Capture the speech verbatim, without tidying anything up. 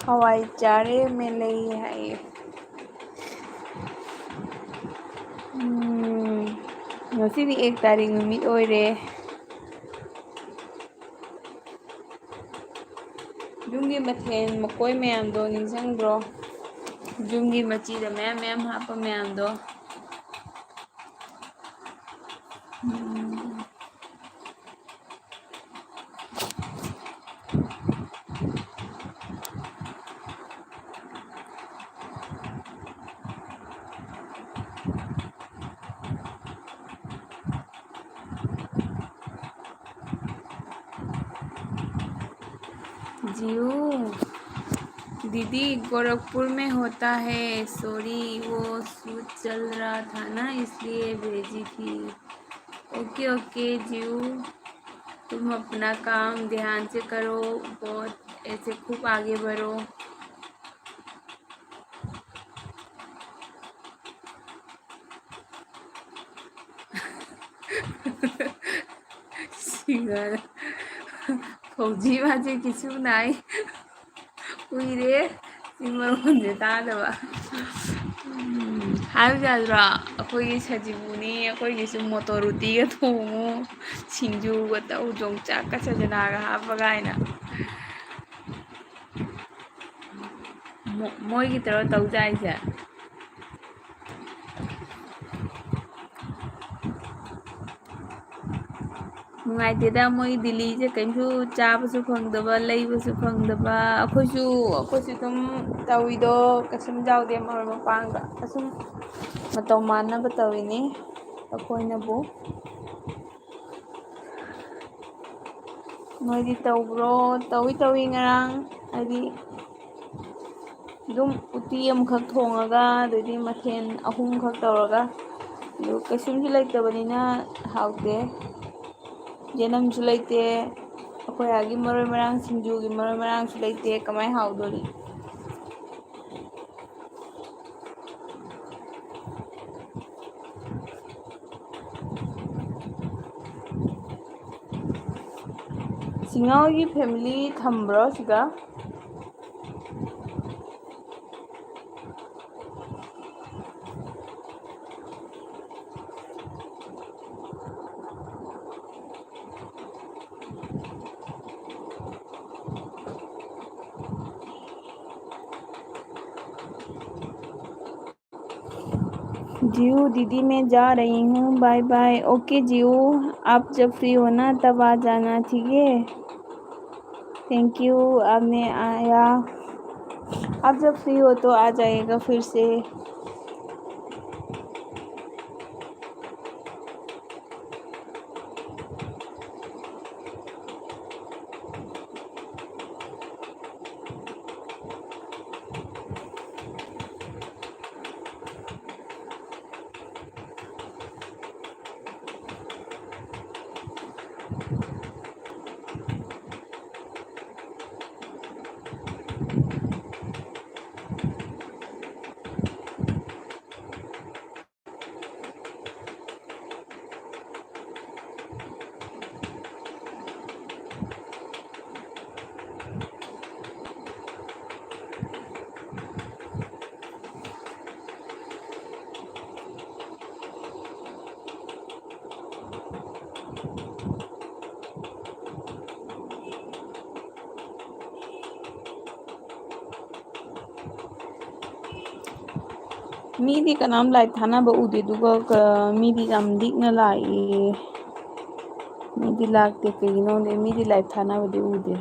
ꯍꯋꯥꯏ ꯆꯥꯔꯦ ꯃꯦꯂꯩ ꯍꯥꯏꯌꯦ꯫ ꯎꯝ, ꯉꯁꯤꯗꯤ ꯑꯦꯛ ꯇꯥꯔꯤꯛ ꯅꯨꯃꯤꯠ ꯑꯣꯏꯔꯦ꯫ ꯌꯨꯝꯒꯤ ꯃꯊꯦꯜ ꯃꯀꯣꯏ ꯃꯌꯥꯝꯗꯣ ꯅꯤꯡꯁꯤꯡꯕ꯭ꯔꯣ? ꯌꯨꯝꯒꯤ ꯃꯆꯤꯗ ꯃꯌꯥꯝ ꯃꯌꯥꯝ ꯍꯥꯞꯄ ꯃꯌꯥꯝꯗꯣ꯫ ꯎꯝ꯫ जियो। दीदी, गोरखपुर में होता है। सॉरी, वो शूट चल रहा था ना, इसलिए भेजी थी। ओके, ओके, जियो। तुम अपना काम ध्यान से करो, बहुत ऐसे खूब आगे बढ़ो। ꯁꯤꯒꯔꯦ꯫ ꯐꯧꯖꯤ ꯃꯥꯁꯦ ꯀꯤꯁꯨ ꯅꯥꯏ꯫ ꯀꯨꯏꯔꯦ ꯁꯤ ꯃꯔꯣꯟꯁꯦ ꯇꯥꯗꯕ꯫ ꯎꯝ, ꯍꯥꯏꯕ ꯌꯥꯗ꯭ꯔꯣ? ꯑꯩꯈꯣꯏꯒꯤ ꯁꯖꯤꯕꯨꯅꯤ, ꯑꯩꯈꯣꯏꯒꯤꯁꯨ ꯃꯣꯇꯣꯔ ꯎꯇꯤꯒ ꯊꯣꯡꯉꯨ, ꯁꯤꯡꯖꯨꯒ ꯇꯧ, ꯌꯣꯡꯆꯥꯛꯀ ꯁꯖꯅꯥꯒ ꯍꯥꯞꯄꯒ ꯍꯥꯏꯅ꯫ ꯃꯣ-, ꯃꯣꯏꯒꯤ ꯇꯧꯔ ꯇꯧ ꯇꯥꯏꯁꯦ꯫ ꯅꯨꯡꯉꯥꯏꯇꯦꯗ, ꯃꯣꯏ ꯗꯤꯜꯂꯤꯁꯦ ꯀꯩꯁꯨ ꯆꯥꯕꯁꯨ ꯐꯪꯗꯕ, ꯂꯩꯕꯁꯨ ꯐꯪꯗꯕ꯫ ꯑꯩꯈꯣꯏꯁꯨ, ꯑꯩꯈꯣꯏꯁꯨ ꯑꯗꯨꯝ ꯇꯧꯏꯗꯣ ꯀꯩꯁꯨꯝ ꯌꯥꯎꯗꯦ ꯃꯔꯣꯏ ꯃꯄꯥꯡꯒ꯫ ꯑꯁꯨꯝ ꯃꯇꯧ ꯃꯥꯟꯅꯕ ꯇꯧꯔꯤꯅꯤ ꯑꯩꯈꯣꯏꯅꯕꯨ꯫ ꯅꯣꯏꯗꯤ ꯇꯧꯕ꯭ꯔꯣ? ꯇꯧꯏ, ꯇꯧꯏ꯫ ꯉꯔꯥꯡ ꯍꯥꯏꯗꯤ ꯑꯗꯨꯝ ꯎꯇꯤ ꯑꯃꯈꯛ ꯊꯣꯡꯉꯒ, ꯑꯗꯩꯗꯤ ꯃꯊꯦꯜ ꯑꯍꯨꯝꯈꯛ ꯇꯧꯔꯒ, ꯑꯗꯨ ꯀꯩꯁꯨꯝꯁꯨ ꯂꯩꯇꯕꯅꯤꯅ ꯍꯥꯎꯇꯦ꯫ ꯌꯦꯅꯝꯁꯨ ꯂꯩꯇꯦ, ꯑꯩꯈꯣꯏ ꯑꯥꯒꯤ ꯃꯔꯣꯏ ꯃꯔꯥꯡ, ꯁꯤꯡꯖꯨꯒꯤ ꯃꯔꯣꯏ ꯃꯔꯥꯡꯁꯨ ꯂꯩꯇꯦ, ꯀꯃꯥꯏꯅ ꯍꯥꯎꯗꯣꯔꯤ? ꯁꯤꯡꯉꯥꯎꯒꯤ family ꯊꯝꯕ꯭ꯔꯣ ꯁꯤꯗ? जीऊ, दीदी मैं जा रही हूँ, बाय बाय। ओके जीऊ, आप जब फ्री हो ना तब आ जाना, ठीक है? Thank you. आपने आया, आप जब फ्री हो तो आ जाइएगा फिर से। ꯃꯤꯗꯤ ꯀꯅꯥꯝ ꯂꯥꯏꯚ ꯊꯥꯅꯕ ꯎꯗꯦ, ꯑꯗꯨꯒ ꯀ-, ꯃꯤꯗꯤ ꯌꯥꯝ ꯂꯤꯛꯅ ꯂꯥꯛꯏ꯫ ꯃꯤꯗꯤ ꯂꯥꯛꯇꯦ, ꯀꯩꯒꯤꯅꯣ ꯈꯪꯗꯦ, ꯃꯤꯗꯤ ꯂꯥꯏꯚ ꯊꯥꯅꯕꯗꯤ ꯎꯗꯦ꯫